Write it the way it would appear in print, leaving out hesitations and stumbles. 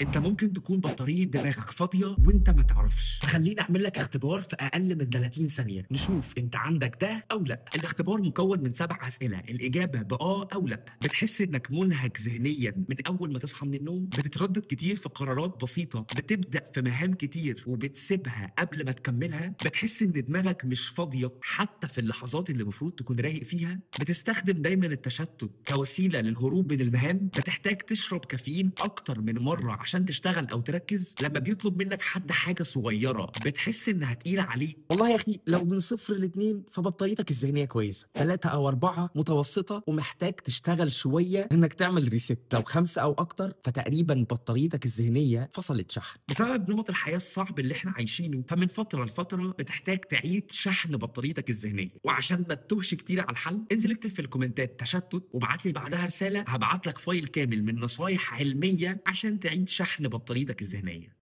انت ممكن تكون بطارية دماغك فاضية وانت ما تعرفش. خليني اعمل لك اختبار في اقل من 30 ثانية نشوف انت عندك ده او لا. الاختبار مكون من 7 اسئلة، الاجابة بآه او لا. بتحس انك منهك ذهنيا من اول ما تصحى من النوم؟ بتتردد كتير في قرارات بسيطة؟ بتبدأ في مهام كتير وبتسيبها قبل ما تكملها؟ بتحس ان دماغك مش فاضية حتى في اللحظات اللي المفروض تكون رايق فيها؟ بتستخدم دايما التشتت كوسيلة للهروب من المهام؟ بتحتاج تشرب كافيين اكتر من مرة عشان تشتغل او تركز؟ لما بيطلب منك حد حاجة صغيرة بتحس انها تقيلة عليك؟ والله يا اخي لو من 0 ل2 فبطاريتك الذهنية كويسة، 3 او 4 متوسطه ومحتاج تشتغل شوية انك تعمل reset، لو 5 او اكتر فتقريبا بطاريتك الذهنية فصلت شحن. بسبب نمط الحياة الصعب اللي احنا عايشينه فمن فترة لفترة بتحتاج تعيد شحن بطاريتك الذهنية، وعشان ما تتوهش كتير على الحل انزل اكتب في الكومنتات تشتت وابعت لي بعدها رسالة، هبعت لك file كامل من نصايح علمية عشان تعيد شحن بطاريتك الذهنية.